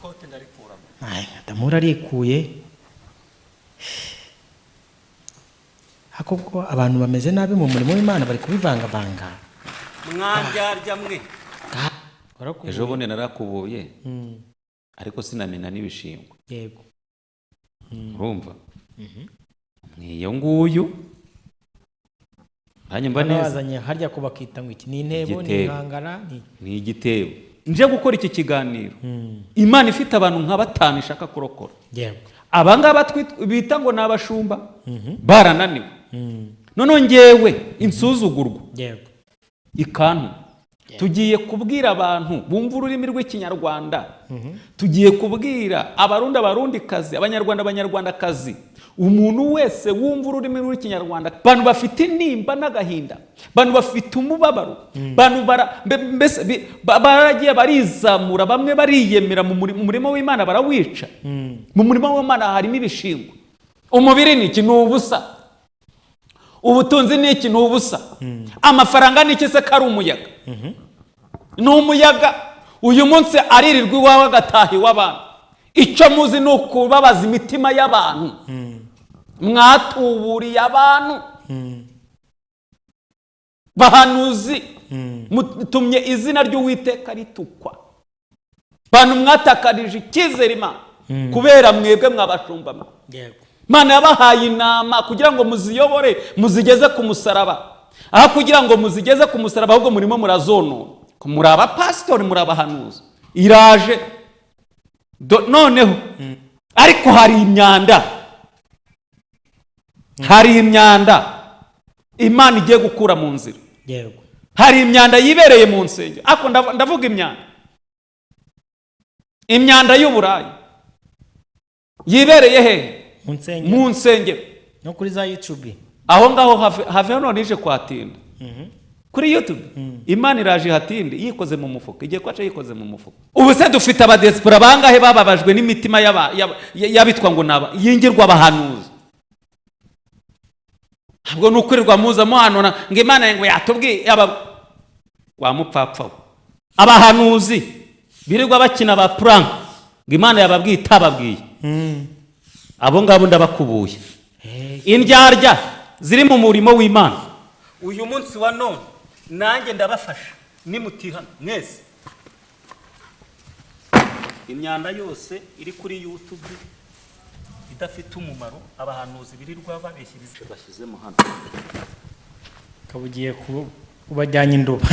Ikote ndarikuramo. Ay, Damuri arikuye. Ariko ko abantu bameze nabi mu murimo w'Imana, bari kubivangavanga. Mwandyarya mwe. Warakubuye. Ejo bundi narakubuye, ariko sinamena n'ibishingwe. Urumva nk'iyo nguyu hanyuma Hano neza. Bazanye harya ko bakita ngo iki ni intebo, ni Igitebo. inkangara, ni Ni igitebo. Nje gukora iki kiganiro, Imana ifite abantu nka batanu ishaka kurokora. Abangaba bita ngo ni abashumba barananiwe. Noneho ngewe insuzugurwa ikantu tugiye kubwira abantu bumva ururimi rw'Ikinyarwanda, tugiye kubwira Abarundi, Abarundikazi, Abanyarwanda, Abanyarwandakazi, umuntu wese wumva ururimi rw'Ikinyarwanda, abantu bafite intimba n'agahinda, abantu bafite umubabaro, abantu mbese baragiye barizamura, bamwe bariyemera mu murimo w'Imana barawica. Mu murimo w'Imana harimo ibishingwe. Umubiri ni iki? Ni ubusa. Ubutunzi ni iki? Ni ubusa. Amafaranga ni iki se ko ari umuyaga? Ni umuyaga. Uyu munsi aririrwa iwawe, agataha iw'abantu. Icyo muzi ni ukubabaza imitima y'abantu. Mwatuburiye abantu, bahanuzi, mutumye izina ry'Uwiteka ritukwa. Bantu mwatakarije icyizere Imana kubera mwebwe mwabashumba mwe. Imana yabahaye inama kugira ngo muziyobore, muzigeze ku musaraba. Aho kugira ngo muzigeze ku musaraba, ahubwo murimo murazonona. Muri abapasitori, muri abahanuzi, iraje. Noneho ariko hari imyanda, hari imyanda Imana igiye gukura mu nzira. Hari imyanda yibereye mu nsengero. Ariko ndavuga imyanda, imyanda y'uburaya yibereye hehe? Mu nsengero. Mu nsengero. No kuri za YouTube. Aho ngaho have none ije kwatinda kuri YouTube. Imana iraje ihatinde yikoze mu mufuka, igiye kwaca yikoze mu mufuka. Ubu se dufite abadesipora bangahe bababajwe n'imitima y'abitwa ngo naba yingirwa abahanuzi? Ntabwo ni ukwirirwa muza muhanura ngo Imana ngo yatubwiye. Aba wa mupfapfa we, abahanuzi birirwa bakina ba prank ngo Imana yababwiye itababwiye, abo ngabo ndabakubuye. Indyarya ziri mu murimo w'Imana. Uyu munsi wa none nanjye ndabafasha nimutihana mwese. Imyanda yose iri kuri YouTube idafite umumaro, abahanuzi birirwa babeshyiriza bashyizemo hano. Ukaba ugiye kubajyanye induba.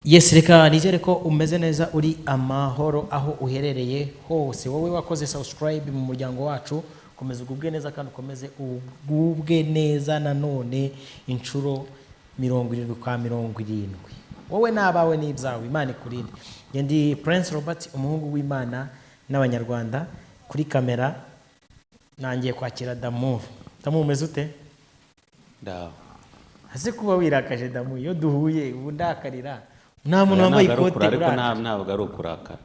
Yes, reka nizere ko umeze neza, uri amahoro aho uherereye hose. Wowe wakoze subscribe mu muryango wacu, komeza ugubwe neza kandi ukomeze ugubwe neza nanone inshuro 70 kwa 70, wowe n'abawe n'ibyawe. Imana ikurinde. Njye ndi Prince Robert, umuhungu w'Imana n'Abanyarwanda. Kuri kamera nangiye kwakira Damu. Damu, umeze ute? Ndaho. Ese kuba wirakaje, Damu? Iyo duhuye ubu ndakarira, nta muntu wambaye Ntabwo ari ikote ariko urakara. Ntabwo ari ukurakara,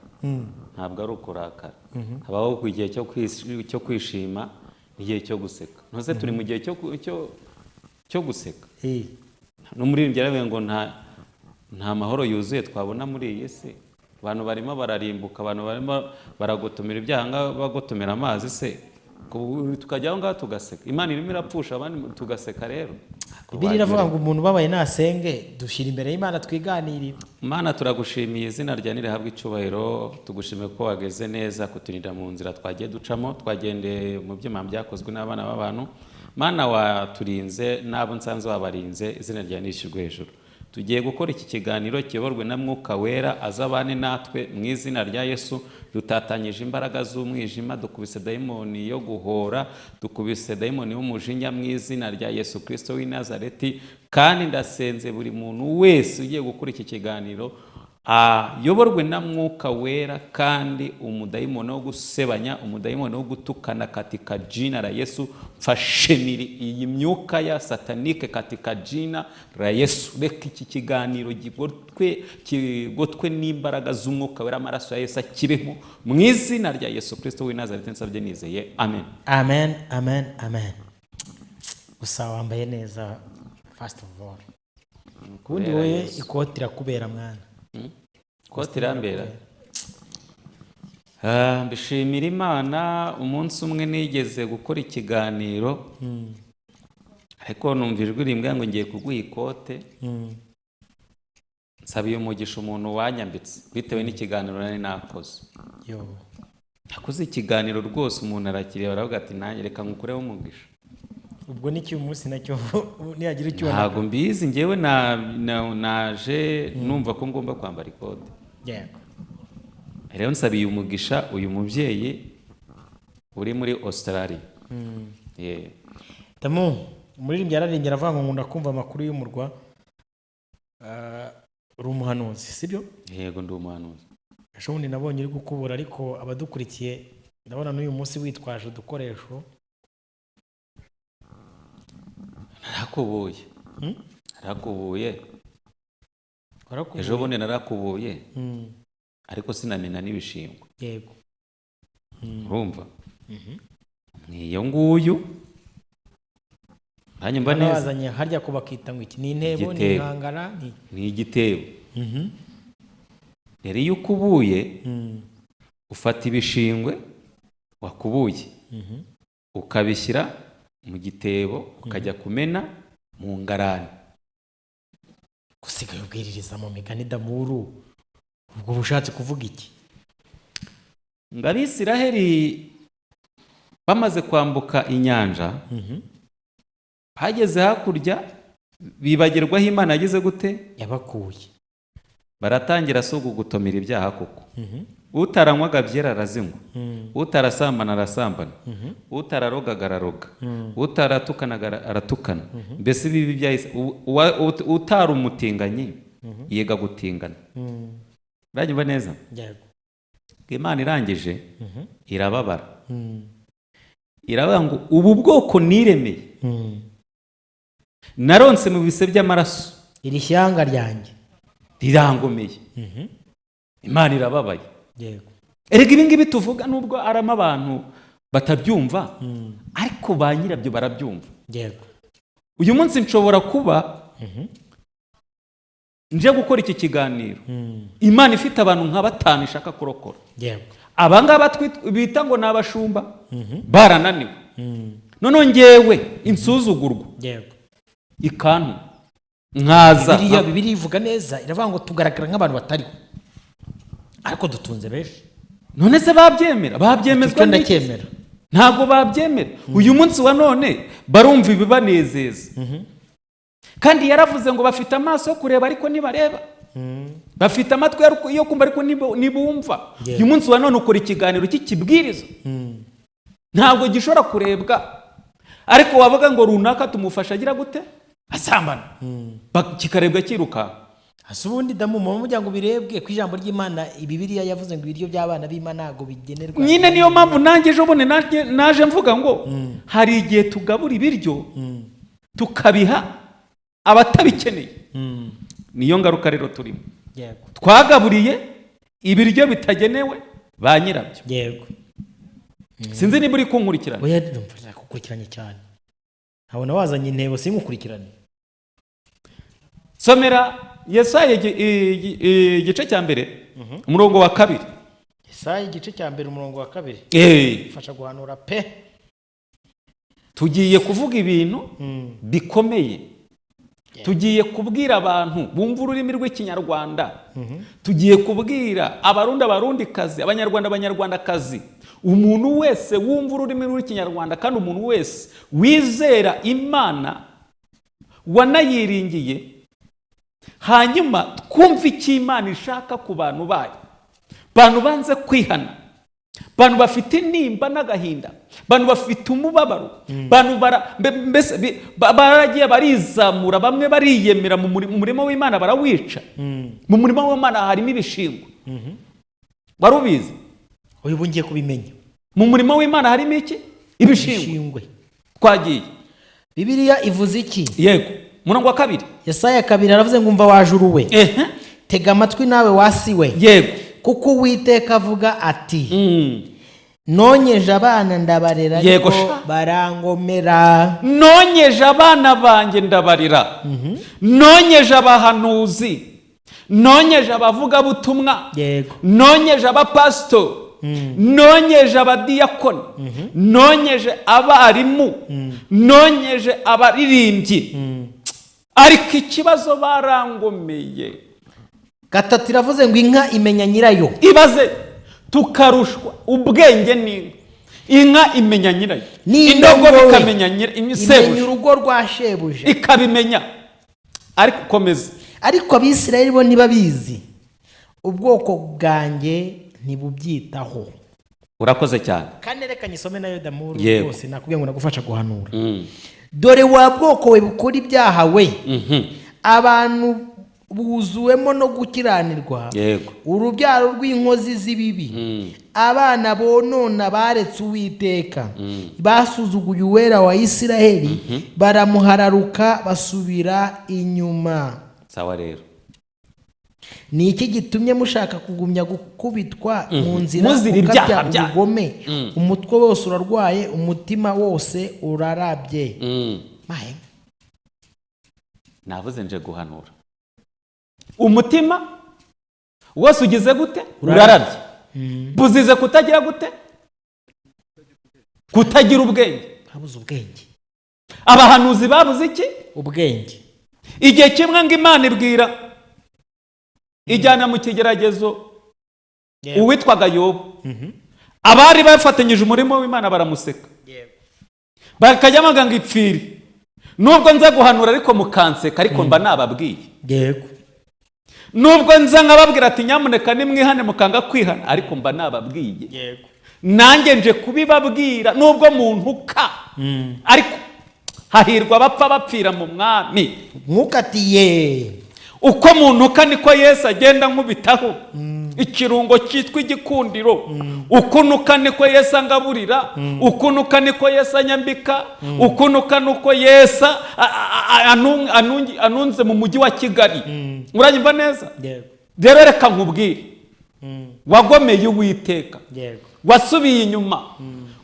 ntabwo ari ukurakara. Habaho ku gihe cyo kwishima n'igihe cyo guseka. Ntuze turi mu gihe cyo guseka. N'umuririmbyi yaravuze ngo nta mahoro yuzuye twabona muri iyi si. Abantu barimo bararimbuka, abantu barimo baragotomera ibyaha ngaho bagotomera amazi se, tukajya aho ngaho tugaseka. Imana irimo irapfusha abandi tugaseka rero. Bibiliya iravuga ngo umuntu ubabaye nasenge. Dushyira imbere y'Imana, twiganirire. Mana, turagushimiye, izina rya nirihabwe icyubahiro. Tugushimiye ko wageze neza kuturinda mu nzira twagiye ducamo, twagendeye mu byuma byakozwe n'abana b'abantu. Mana, waturinze n'abo nsanze wabarinze, izina rya nishyurwe hejuru. Tugiye gukora iki kiganiro kiyoborwe na Mwuka Wera, azabane natwe mu izina rya Yesu. Dutatanyije imbaraga z'umwijima, dukubise dayimoni yo guhora, dukubise dayimoni y'umujinya mu izina rya Yesu Kirisito w'i Nazareti. Kandi ndasenze, buri muntu wese ugiye gukora iki kiganiro ayoborwe na Mwuka Wera, kandi umudayimoni wo gusebanya, umudayimoni wo gutukana, katika jina la Yesu mfashemiri iyi myuka ya satanike katika jina la Yesu. Reka iki kiganiro kigotwe n'imbaraga z'Umwuka Wera, amaraso ya Yesu akibemo mu izina rya Yesu Kirisito w'i Nazareti. Nsabye nizeye, amen. Amen, amen, amen. Gusa wambaye neza, first of all. Ubundi Kubera wowe Yesu. ikoti irakubera, mwana. Ikote irambera. Mbishimira Imana. Umunsi umwe nigeze gukora ikiganiro, ariko numva ijwi rimbwira ngo ngiye kuguha ikote. Nsabiye umugisha umuntu wanyambitse bitewe n'ikiganiro nari nakoze. Yo. Nakoze ikiganiro rwose, umuntu arakiriye, baravuga ati: "Nanjye reka nkukureho umugisha." Ubwo n'iki uyu munsi nacyo nihagira icyo ubona? Ntabwo mbizi, ngewe naje numva ko ngomba kwambara ikote. Rero nsabiye umugisha uyu mubyeyi uri muri Australia. Yeah. Tamu, umuririmbyi yararirimbye aravuga ngo nkunda kumva amakuru y'umurwa. Uri umuhanuzi, sibyo? Yego, ndi umuhanuzi. Ejo bundi nabonye uri gukubura, ariko abadukurikiye ndabona n'uyu munsi witwaje udukoresho. Narakubuye. Narakubuye. Warakubuye? Ejo bundi narakubuye, ariko sinamena n'ibishingwe. Urumva iyo nguyu hanyuma Hano neza. Wazanye harya ko bakita ngo iki ni intebo, ni Igitebo. inkangara, ni Ni igitebo. Rero iyo ukubuye, ufata ibishingwe wakubuye ukabishyira mu gitebo, ukajya kumena mu ngarani. Gusigaye ubwiririza mu migani, Damuru, ubwo bushatse kuvuga iki? Ngo Abisiraheli bamaze kwambuka inyanja, bageze hakurya bibagirwaho Imana yagize gute? Yabakuye. Baratangira si ugutomera ibyaha koko. Utaranywaga byeri arazinywa, utarasambana arasambana, utararogaga araroga, utaratukanaga aratukana. Mbese ibibi byahise utari umutinganyi yiga gutingana. Uranyumva neza? Yego. Imana irangije irababara, iravuga ngo ubu bwoko niremeye, naronse mu bise by'amaraso, iri shyanga ryanjye rirangomeye. Imana irababaye. Erega ibi ngibi tuvuga, nubwo aramo abantu batabyumva, ariko ba nyirabyo barabyumva. Uyu munsi nshobora kuba nje gukora iki kiganiro, Imana ifite abantu nka batanu ishaka kurokora. Aba ngaba bita ngo ni abashumba barananiwe, noneho ngewe insuzugurwa ikantu nkaza. Bibiliya ivuga neza, iravuga ngo tugaragara nk'abantu batariho, ariko dutunze benshi. None se babyemera? Babyemezwa Icyo n'iki? Ndacyemera. Ntabwo babyemera. Uyu munsi wa none barumva ibibanezeza, kandi yaravuze ngo bafite amaso yo kureba ariko ntibareba, bafite amatwi yo kumva ariko ntibumva. Uyu munsi wa none ukora ikiganiro cy'ikibwirizo, ntabwo gishobora kurebwa, ariko wavuga ngo runaka tumufasha agira gute, asambana, kikarebwa kirukanka. Hasi ubundi damu muba mugira ngo birebwe ku ijambo ry'Imana. Bibiliya yavuze ngo ibiryo by'abana b'Imana ntabwo bigenerwa. Nyine niyo mpamvu nanjye ejo bundi naje mvuga ngo hari igihe tugabura ibiryo tukabiha abatabikeneye. Niyo ngaruka rero turimo. Twagaburiye ibiryo bitagenewe ba nyirabyo. Sinzi niba uri kunkurikirana. Oya, ndumva nakukurikiranye cyane, nkabona wazanye intebo singukurikirane. Somera Yesaya igice cya 1, umurongo wa 2. Yesaya igice cya 1, umurongo wa 2. Fasha guhanura pe. Tugiye kuvuga ibintu bikomeye, tugiye kubwira abantu bumva ururimi rw'Ikinyarwanda, tugiye kubwira Abarundi, Abarundikazi, Abanyarwanda, Abanyarwandakazi, umuntu wese wumva ururimi rw'Ikinyarwanda, kandi umuntu wese wizera Imana wanayiringiye, hanyuma twumve icyo Imana ishaka ku bantu bayo, bantu banze kwihana, bantu bafite intimba n'agahinda, bantu bafite umubabaro, bantu mbese baragiye barizamura, bamwe bariyemera mu murima w'Imana barawica. Mu murima w'Imana harimo ibishingwe, wari ubizi? Uyu ubu ngiye kubimenya. Mu murima w'Imana harimo iki? Ibishingwe. Ibishingwe. Twagiye. Bibiliya ivuze iki? Yego, umurongo wa 2. Yesaya 2, aravuze ngo umva wa juru we, tega amatwi nawe wa si we, kuko Uwiteka avuga ati: nonkeje abana ndabarera, ariko Sha. barangomera. Nonkeje abana banjye ndabarira, nonkeje abahanuzi. Nonkeje abavugabutumwa. Yego. Nonkeje abapasitori, nonkeje abadiyakoni, nonkeje abarimu, nonkeje abaririmbyi, ariko ikibazo barangomeye. Gatatu iravuze ngo inka imenya nyirayo. Ibaze, tukarushwa ubwenge n'inka. Inka imenya nyirayo, N'indogobe indogobe ikamenya imenya sebuja, urugo rwa shebuja, ikabimenya. Ariko komeza. Ariko Abisirayeli bo ntibabizi, ubwoko bwanjye ntibubyitaho. Urakoze cyane. Kane, reka nyisome nayo, Damuru. Yego. Rwose nakubwiye ngo nagufasha guhanura. Dore wa bwoko we bukora ibyaha we, abantu buzuwemo no gukiranirwa, urubyaro rw'inkozi z'ibibi, abana bonona, baretse Uwiteka, basuzuguye Uwera wa Isiraheli, baramuhararuka, basubira inyuma. Sawa rero. Ni iki gitumye mushaka kugumya gukubitwa mu nzira, Muzira mukabya ibyaha byanyu. ubugome? Umutwe wose urarwaye, umutima wose urarabye. Mahe. Navuze nje guhanura. Umutima wose ugize gute? Urarabye. Buzize kutagira gute? Kutagira ubwenge. Babuze ubwenge. Abahanuzi babuze iki? Ubwenge. Igihe kimwe ngo Imana ibwira, ijyana mu kigeragezo uwitwaga Yobu. Abari bafatanyije umurimo w'Imana baramuseka, bakajya bavuga ngo ipfire. Nubwo nza guhanura ariko mukanseka, ariko mba nababwiye. Nubwo nza nkababwira ati nyamuneka nimwihane, mukanga kwihana, ariko mba nababwiye. Nanjye nje kubibabwira, nubwo muntuka, ariko hahirwa abapfa bapfira mu Mwami. Mwuka ati ye. Uko muntuka niko Yesu agenda nkubitaho ikirungo cyitwa igikundiro. Uko unuka niko Yesu angaburira, uko unuka niko Yesu anyambika, uko unuka nuko Yesu anunze mu mujyi wa Kigali. Uranyumva neza? Yego. Rero reka nkubwire, wagomeye Uwiteka, wasubiye inyuma,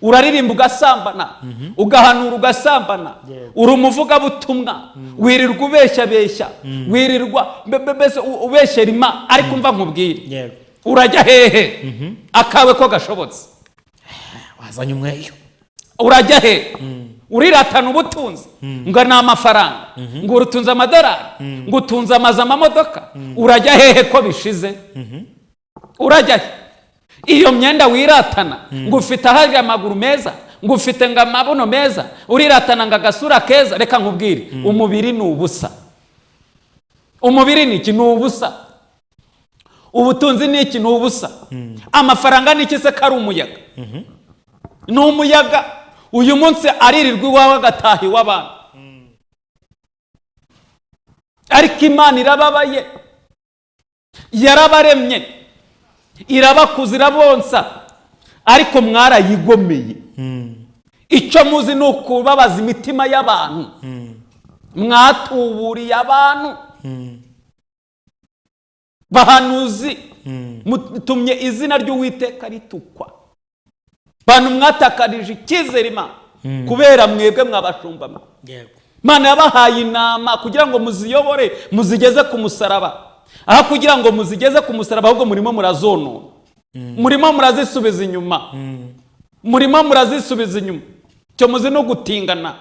uraririmba ugasambana, ugahanura ugasambana, uri umuvugabutumwa, wirirwa ubeshyabeshya, wirirwa mbese ubeshyera Imana. Ariko umva nkubwire, urajya hehe akawe ko gashobotse? Wazanye umweyo. Urajya he? Uriratana ubutunzi ngo ni amafaranga, ngo urutunze amadolari, ngo utunze amazu, amamodoka. Urajya hehe ko bishize? Urajya he? Iyo myenda wiratana ngo ufite ahari amaguru meza, ngo ufite ngo amabuno meza, uriratana ngo agasura keza, reka nkubwire, umubiri ni ubusa. Umubiri ni iki? Ni ubusa. Ubutunzi ni iki? Ni ubusa. Amafaranga ni iki se ko ari umuyaga? Ni umuyaga. Uyu munsi aririrwa iwawe, agataha iw'abantu. Ariko Imana irababaye, yarabaremye, irabakuza, irabonsa, ariko mwarayigomeye. Icyo muzi ni ukubabaza imitima y'abantu. Mwatuburiye abantu, bahanuzi, mutumye izina ry'Uwiteka ritukwa. Bantu mwatakarije icyizere Imana kubera mwebwe mwabashumba mwe. Imana yabahaye inama kugira ngo muziyobore, muzigeze ku musaraba. Aho kugira ngo muzigeze ku musaraba, ahubwo murimo murazonona, murimo murazisubiza inyuma, murimo murazisubiza inyuma. Icyo muzi no gutingana,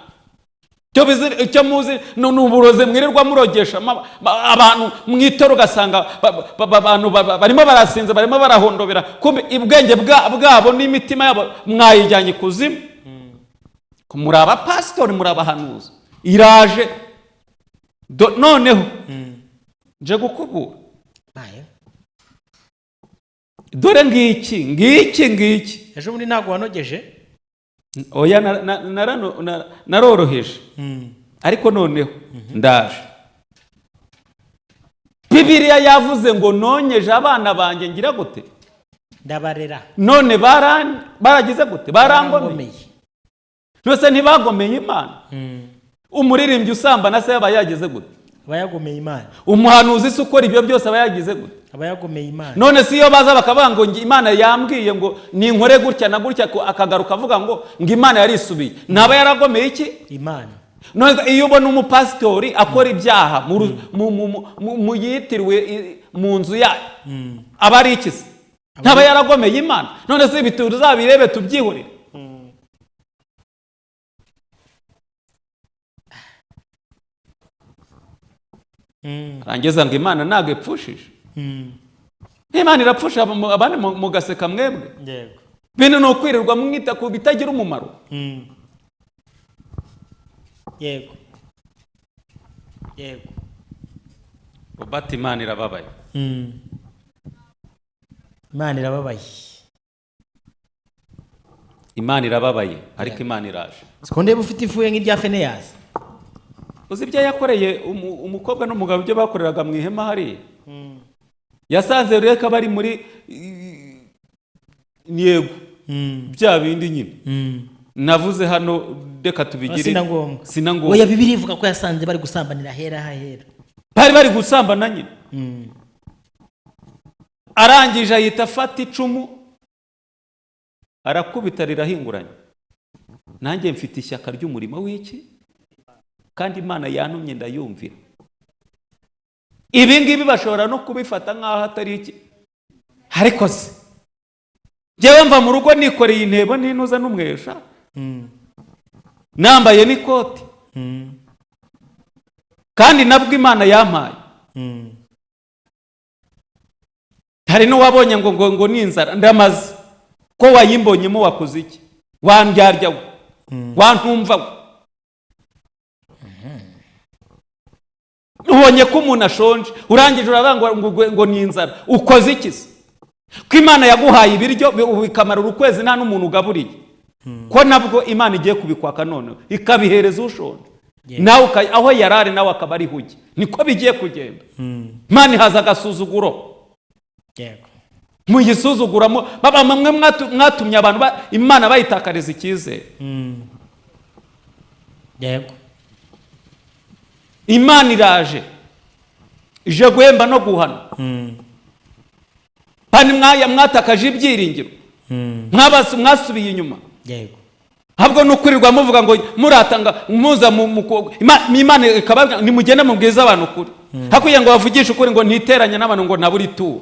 icyo muzi ni uburozi mwirirwa murogesha abantu mu itora. Ugasanga abantu barimo barasinze, barimo barahondobera, kumbe ubwenge bwabo n'imitima yabo mwayijyanye ikuzimu. Muri abapasitori, muri abahanuzi, iraje. Noneho nje gukubura. Mahe. Dore ngiki, ngiki, ngiki. Ejo bundi ntabwo wanogeje. Oya, naroroheje, ariko noneho ndaje. Bibiliya yavuze ngo nonkeje abana banjye, ngira gute? Ndabarera. None baragize gute? Barangomeye. Byose ntibagomeye Imana? Umuririmbyi usambana se yaba yagize gute? Aba yagomeye Imana. Umuhanuzi se ukora ibyo byose aba yagize gute? Aba yagomeye Imana. None si iyo baza bakavuga ngo Imana yambwiye ngo ninkore gutya na gutya, akagaruka avuga ngo Imana yarisubiye, ntaba yaragomeye iki? Imana. None iyo ubona umupasitori akora ibyaha mu yitiriwe mu nzu yayo, aba ari iki se? Ntaba yaragomeye Imana? None se ibi tuzabirebe tubyihorere? Arangiza ngo Imana ntabwo ipfushije. Imana irapfusha abandi mugaseka mwebwe. Yego. Bino ni ukwirirwa mwita ku bitagira umumaro. Yego. Yego. Robert, Imana irababaye. Imana irababaye. Imana irababaye, ariko Imana iraje. Siko ndeba ufite ifuye nk'irya Feneyasi. Uzi ibyo yakoreye umukobwa n'umugabo, ibyo bakoreraga mu ihema hariya? Yasanze reka bari muri yego bya bindi nyine navuze hano, reka tubigire. Sina ngombwa. Sina ngombwa. Oya, Bibiliya ivuga ko yasanze bari gusambanira ahera hahera. Bari gusambana nyine. Arangije ahita afata icumu arakubita rirahinguranya. Nanjye mfite ishyaka ry'umurimo w'iki, kandi Imana yantumye ndayumvira. Ibi ngibi bashobora no kubifata nk'aho atari iki, ariko se njyewe mva mu rugo nikoreye intebo n'intuza n'umwesha, nambaye n'ikoti, kandi nabwo Imana yampaye. Hari n'uwabonye ngo ngo ngo ni inzara ndamaze, ko wayimbonyemo wakoze iki? Wandyarya we, wantumva we. Ubonye ko umuntu ashonje, urangije uravuga ngo ni inzara, ukoze iki se? Ko Imana yaguhaye ibiryo bikamara ukwezi nta n'umuntu ugaburiye, ko nabwo Imana igiye kubikwaka noneho ikabihereza ushonje, nawe aho yarari nawe akaba ari huge. Niko bigiye kugenda. Imana ihaza agasuzuguro. Yego. Muyisuzuguramo baba mwe mwatumye abantu Imana bayitakariza icyizere. Yego. Imana iraje ije guhemba no guhana. Kandi mwatakaje ibyiringiro, mwasubiye inyuma. Yego. Ahubwo nukurirwa muvuga ngo muratanga muza Imana ikababwira nimugende mubwize abantu ukuri. Hakuye ngo bavugishe ukuri ngo ntiteranye n'abantu ngo naburi tu.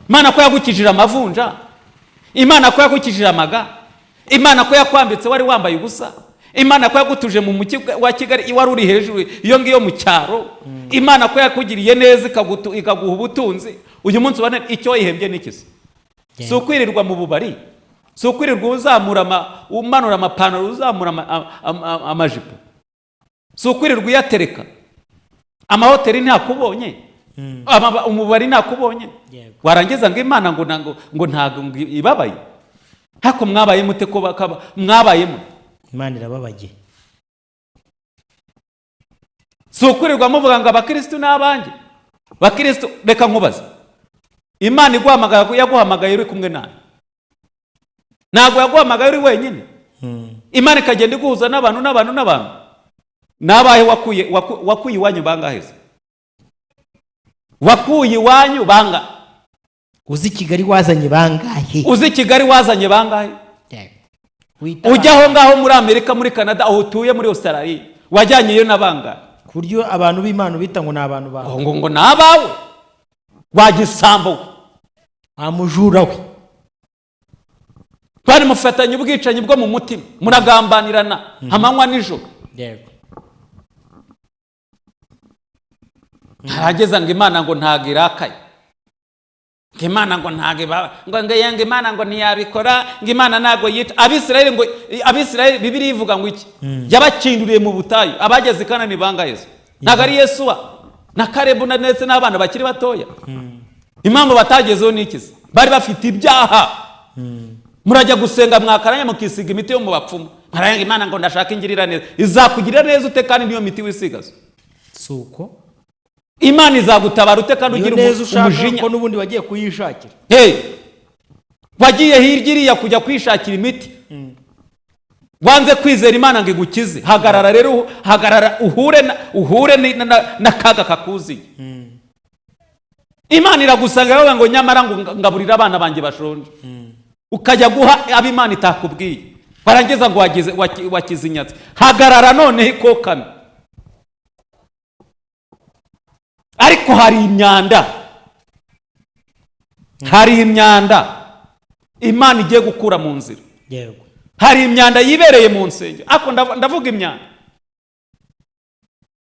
Imana ko yagukijije amavunja, Imana ko yagukijije amaga, Imana ko yakwambitse wari wambaye ubusa, Imana ko yagutuje mu mujyi wa Kigali wari uri hejuru iyo ngiyo mu cyaro, Imana ko yakugiriye neza ikaguha ubutunzi. Uyu munsi ubona icyo wayihembye n'ikizi. Si ukwirirwa mu bubari, si ukwirirwa uzamura umanura amapantaro, uzamura amajipo, si ukwirirwa uyatereka. Amahoteli ntakubonye, umubari ntakubonye. Warangiza ngo Imana ngo ntabwo ibabaye. Hako mwabaye mute ko mwabayemo? Imana irababaye. Si ukwirirwa muvuga ngo abakristo n'abanjye. Bakristo, reka nkubaze, Imana iguhamagaye yaguhamagaye uri kumwe nawe, ntabwo yaguhamagaye uri wenyine. Imana ikagenda iguhuza n'abantu n'abantu n'abantu. Nabahe wakuye iwanyu bangahe? Wakuye iwanyu banga? Uzi Kigali wazanye bangahe? Uzi Kigali wazanye bangahe? Ujya aho ngaho muri Amerika, muri Canada, aho utuye muri Australia, wajyanyeyo na bangahe? Ku buryo abantu b'Imana bita ngo ni abantu bawe. Ngo ni abawe, wagisambo, amujura we. Bari mufatanye ubwicanyi bwo mu mutima, muragambanirana amanywa nijoro. Yego. Harageza ngo Imana ngo ntago irakaye, ngo Imana ngo ntago ibaba, ngo Imana ngo ntiyabikora, ngo Imana ntago yita Abisirayeli. Ngo Abisirayeli Bibiliya ivuga ngo iki? Yabakinduriye mu butayu, abageze i Kanani bangahe? Ntago ari Yesuwa na Kalebu ndetse n'abana bakiri batoya. Impamvu batagezeho ni iki? Bari bafite ibyaha. Murajya gusenga mwakaranya mukisiga imiti yo mu bapfumu, mwaranga Imana ngo ndashaka ingirira neza. Izakugirira neza ute kandi niyo miti wisigaza? Suko Imana izagutabara ute kandi ugira umujinya ko n'ubundi wagiye kuyishakira? Hey, wagiye hirya iriya kujya kwishakira imiti, wanze kwizera Imana ngo igukize. Hagarara rero, hagarara uhure n'akaga kakuziye. Imana iragusanga iravuga ngo nyamara ngo ngaburira abana banjye bashonje, ukajya guha abo Imana itakubwiye. Warangiza ngo wakize inyatsi. Hagarara noneho ikokame. Ariko hari imyanda, hari imyanda Imana igiye gukura mu nzira. Yego. Hari imyanda yibereye mu nsengero. Ariko ndavuga imyanda,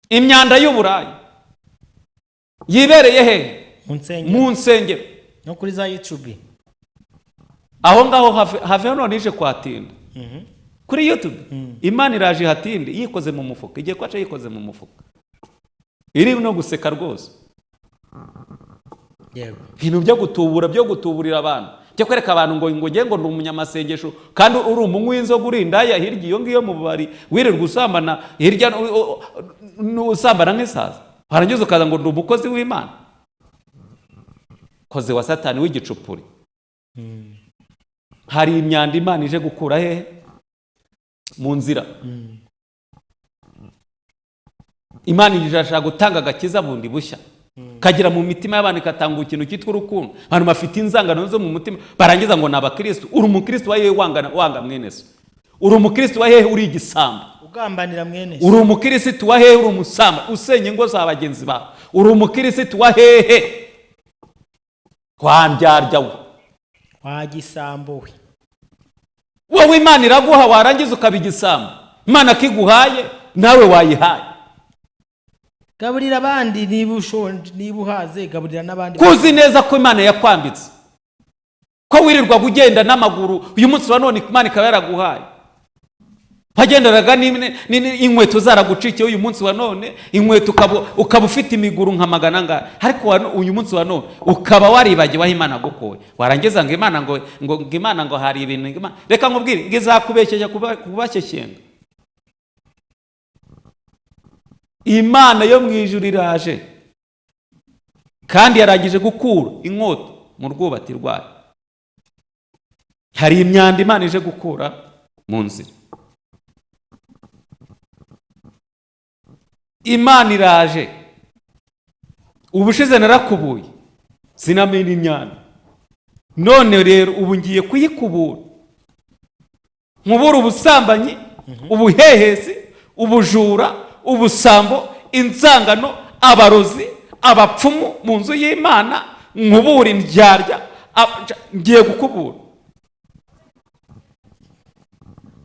imyanda y'uburayi yibereye hehe? Mu nsengero. Mu nsengero no kuri za YouTube. Aho ngaho have none ije kwatinda kuri YouTube. Imana iraje ihatinde yikoze mu mufuka, igiye kwaca yikoze mu mufuka, iri no guseka rwose. Yego. Ibintu byo gutubura, byo gutuburira abantu, byo kwereka abantu ngo nge ngo ndi umunyamasengesho, kandi uri umunywi w'inzoga, uri indaya hirya iyo ngiyo mu bubari, wirirwa usambana hirya, usambana nk'isazi, warangiza ukaza ngo ndi umukozi w'Imana, kozi wa Satani w'igicupuri. Hari imyanda Imana ije gukura hehe? Mu nzira. Imana irashaka gutanga agakiza bundi bushya, kagera mu mitima y'abantu, ikatanga ikintu cyitwa urukundo. Abantu bafite inzangano zo mu mutima barangiza ngo ni abakristo. Uri umukristo wa hehe wanga mwene so? Uri umukristo wa hehe uri igisambo? Ugambanira mwene so. Uri umukristo wa hehe uri umusamba usenya ingo za bagenzi bawe? Uri umukristo wa hehe wandyarya we? Wa gisambo we. Wowe Imana iraguha warangiza ukaba igisambo. Imana akiguhaye nawe wayihaye. Gaburira abandi niba ushonje, niba uhaze gaburira n'abandi. Kuzi neza ko Imana yakwambitse, ko wirirwaga ugenda n'amaguru, uyu munsi wa none Imana ikaba yaraguhaye. Wagenderaga inkweto zaragucikiye, uyu munsi wa none inkweto ukaba ufite imiguru nka magana angahe, ariko uyu munsi wa none ukaba waribagiwe aho Imana agukuye. Warangiza ngo Imana ngo, ngo, ngo Imana ngo hari ibintu, ngo Imana, reka nkubwire ngo izakubeshyeshya kubashyeshyenga. Imana yo mu ijuru iraje kandi yarangije gukura inkota mu rwubati rwayo. Hari imyanda Imana ije gukura mu nzira. Imana iraje. Ubushize narakubuye sinamena imyanda, none rero ubu ngiye kuyikubura, nkubura ubusambanyi, ubuhehesi, ubujura, ubusambo, inzangano, abarozi, abapfumu mu nzu y'Imana, nkubura indyarya, ngiye gukubura.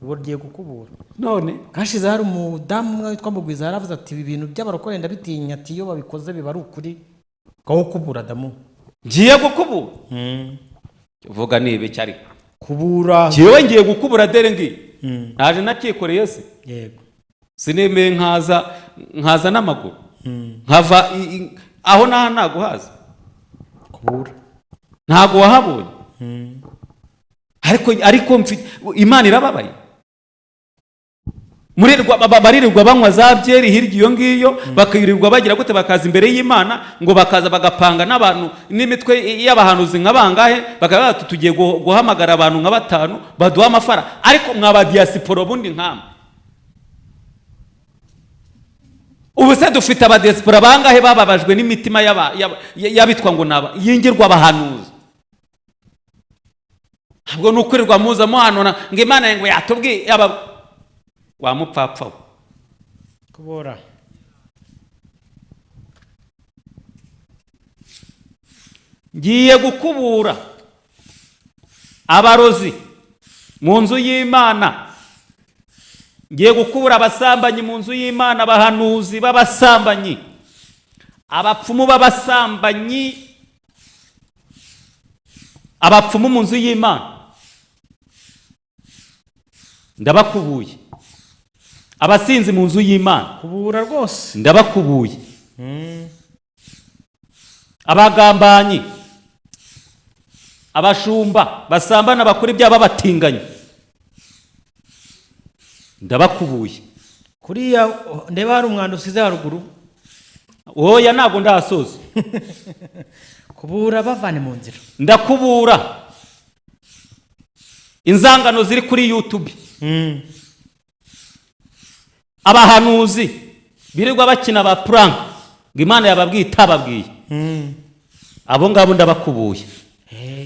Ubu ngiye gukubura. None hashize hari umudamu umwe witwa Mugwiza yaravuze ati ibi bintu by'abarokore ndabitinya, ati iyo babikoze biba ari ukuri. Ngaho kubura damu. Ngiye gukubura. Vuga ni ibiki ariko? Kubura. Njyewe ngiye gukubura dere ngiye. Naje nakikoreye se. Yego. Sinemeye nkaza n'amaguru. Nkava aho naha naguhaza. Kubura. Ntago wahabonye. Ariko Imana irababaye. Baririrwa banywa za byeri hirya iyo ngiyo, bakirirwa bagira gute, bakaza imbere y'Imana ngo bakaza bagapanga n'abantu n'imitwe y'abahanuzi nka bangahe, bakaba bati tugiye guhamagara abantu nka batanu baduha amafara. Ariko mwaba diaspora bundi nkamwe. Ubu se dufite abadiaspora bangahe bababajwe n'imitima y'abitwa ngo naba yingirwa abahanuzi? Ntabwo ni ukwirirwa muza muhanura ngo Imana ngo yatubwiye aba wa mupfapfa we. Kubora. Ngiye gukubura abarozi mu nzu y'Imana, ngiye gukubura abasambanyi mu nzu y'Imana, abahanuzi b'abasambanyi, abapfumu b'abasambanyi, abapfumu mu nzu y'Imana ndabakubuye, abasinzi mu nzu y'Imana kubura rwose ndabakubuye, abagambanyi, abashumba basambana bakora ibyaha babatinganya ndabakubuye. Kuriya ndeba hari umwanda usize haruguru. Oya ntabwo ndasoza. Kubura bavane mu nzira. Ndakubura inzangano ziri kuri YouTube. Abahanuzi birirwa bakina ba prank ngo Imana yababwiye itababwiye. Abo ngabo ndabakubuye.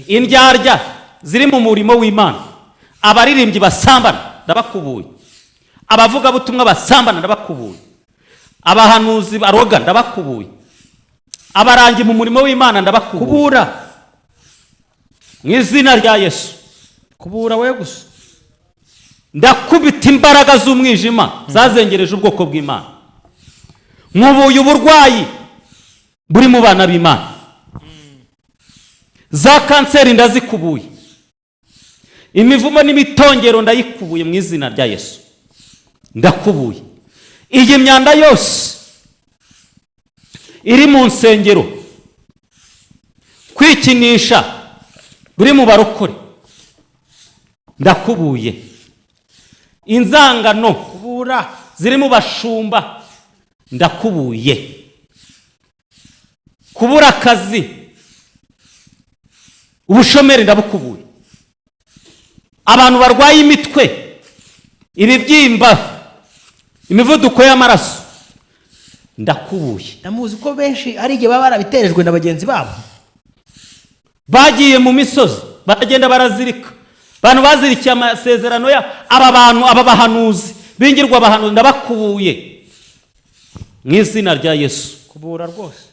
Indyarya ziri mu murimo w'Imana, abaririmbyi basambana ndabakubuye. Abavugabutumwa basambana, ndabakubuye. Abahanuzi baroga, ndabakubuye. Abarangi mu murimo w'Imana, ndabakubuye. Kubura. Mu izina rya Yesu. Kubura we gusa. Ndakubita imbaraga z'umwijima zazengereje ubwoko bw'Imana. Nkubuye uburwayi buri mu bana b'Imana. Za kanseri ndazikubuye. Imivumo n'imitongero ndayikubuye mu izina rya Yesu. Ndakubuye iyi myanda yose iri mu nsengero, kwikinisha buri mu barokore, ndakubuye. Inzangano Kubura. ziri mu bashumba, ndakubuye. Kubura akazi, ubushomeri, ndabukubuye. Abantu barwaye imitwe, ibibyimba, imivuduko y'amaraso, ndakubuye. Ndamuzi ko benshi ari igihe baba barabiterejwe na bagenzi babo. Bagiye mu misozi, baragenda barazirika. Abantu bazirikiye amasezerano ya aba bantu, aba bahanuzi bingirwa abahanuzi, ndabakubuye mu izina rya Yesu. Kubura rwose.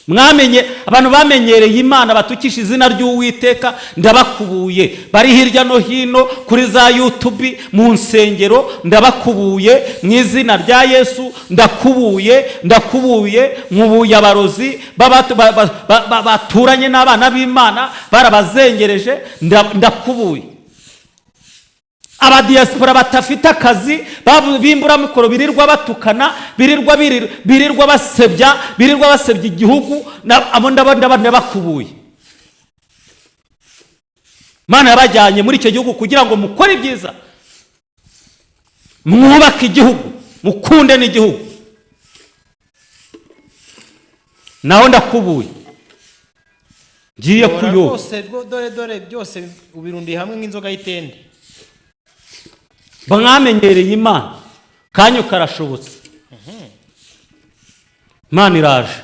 Mwamenye abantu bamenyereye Imana batukisha izina ry'Uwiteka, ndabakubuye. Bari hirya no hino kuri za YouTube, mu nsengero, ndabakubuye mu izina rya Yesu. Ndakubuye, ndakubuye. Nkubuye abarozi baturanye n'abana b'Imana barabazengereje, ndakubuye. Abadiyasipora batafite akazi, b'imburamukoro, birirwa batukana, birirwa basebya, birirwa basebya igihugu, abo ndabakubuye. Mana yabajyanye muri icyo gihugu kugira ngo mukore ibyiza, mwubake igihugu, mukunde n'igihugu. Naho ndakubuye, ngiye Bora kuyoba. Rwose dore dore byose ubirundiye hamwe nk'inzoga y'itende. Mwamenyereye Imana, kanyu karashobotse, Imana iraje.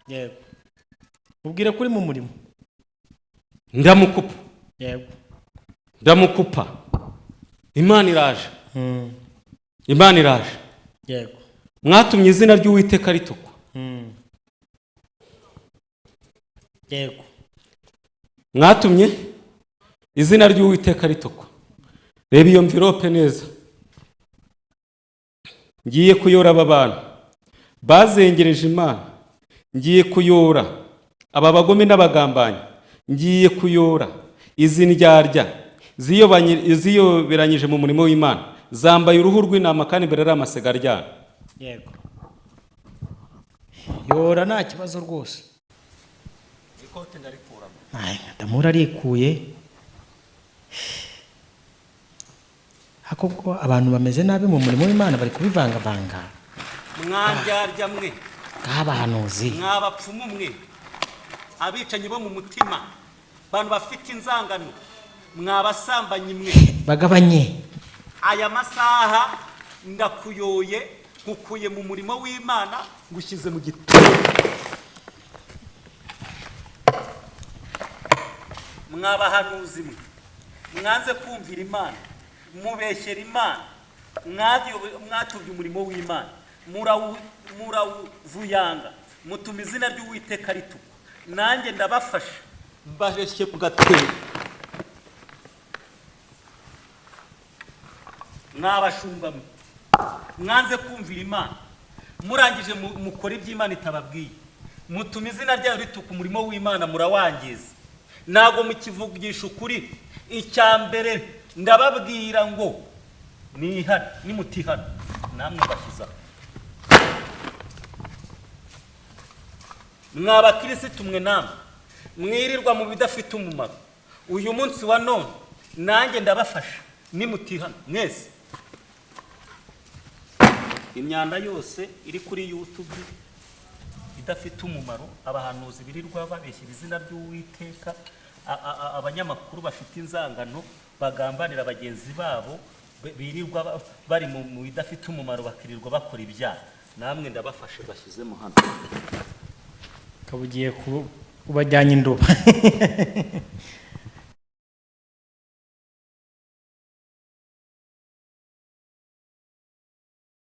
Yego, ubwire kuri mu murimo. Ndamukupa. Yego. Ndamukupa, Imana iraje. Imana iraje. Yego. Mwatumye izina ry'Uwiteka ritukwa. Yego. Mwatumye izina ry'Uwiteka ritukwa. Reba iyo mvirope neza. Ngiye kuyora aba bantu bazengereje Imana. Ngiye kuyora aba bagome n'abagambanyi. Ngiye kuyora izi ndyarya ziyoberanyije mu murimo w'Imana, zambaye uruhu rw'intama kandi imbere ari amasega aryana. Yego, yora, nta kibazo rwose. Ikote ndarikuramo. Ay, ndamura arikuye. Ariko ko abantu bameze nabi mu murimo w'Imana, bari kubivangavanga. Mwandyarya mwe. Bw'abahanuzi. Mwabapfumu mwe, abicanyi bo mu mutima, abantu bafite inzangano, mwabasambanyi mwe. Bagabanye. Aya masaha ndakuyoye, nkukuye mu murimo w'Imana, ngushyize mu gitebo. Mwabahanuzi mwe, mwanze kumvira Imana, mubeshyera Imana, mwatubye umurimo w'Imana, murawuvuyanga, mutuma izina ry'Uwiteka ritukwa. Nanjye ndabafasha, mbabeshye ku gatebo. Mwabashumba mwe, mwanze kumvira Imana, murangije mukora iby'Imana itababwiye, mutuma izina ryayo rituka, umurimo w'Imana murawangiza, ntabwo mukivugisha ukuri. Icya mbere ndababwira ngo nihane. Nimutihana, namwe bashyize aho. Mwa bakirisitu mwe, namwe mwirirwa mu bidafite umumaro, uyu munsi wa none nanjye ndabafasha. Nimutihana mwese, imyanda yose iri kuri YouTube idafite umumaro, abahanuzi birirwa babeshyira izina ry'Uwiteka, abanyamakuru bafite inzangano bagambanira bagenzi babo, birirwa bari mu bidafite umumaro, bakirirwa bakora ibyaha, namwe ndabafashe, bashyizemo hano. Ukaba ugiye kubajyanye indoba.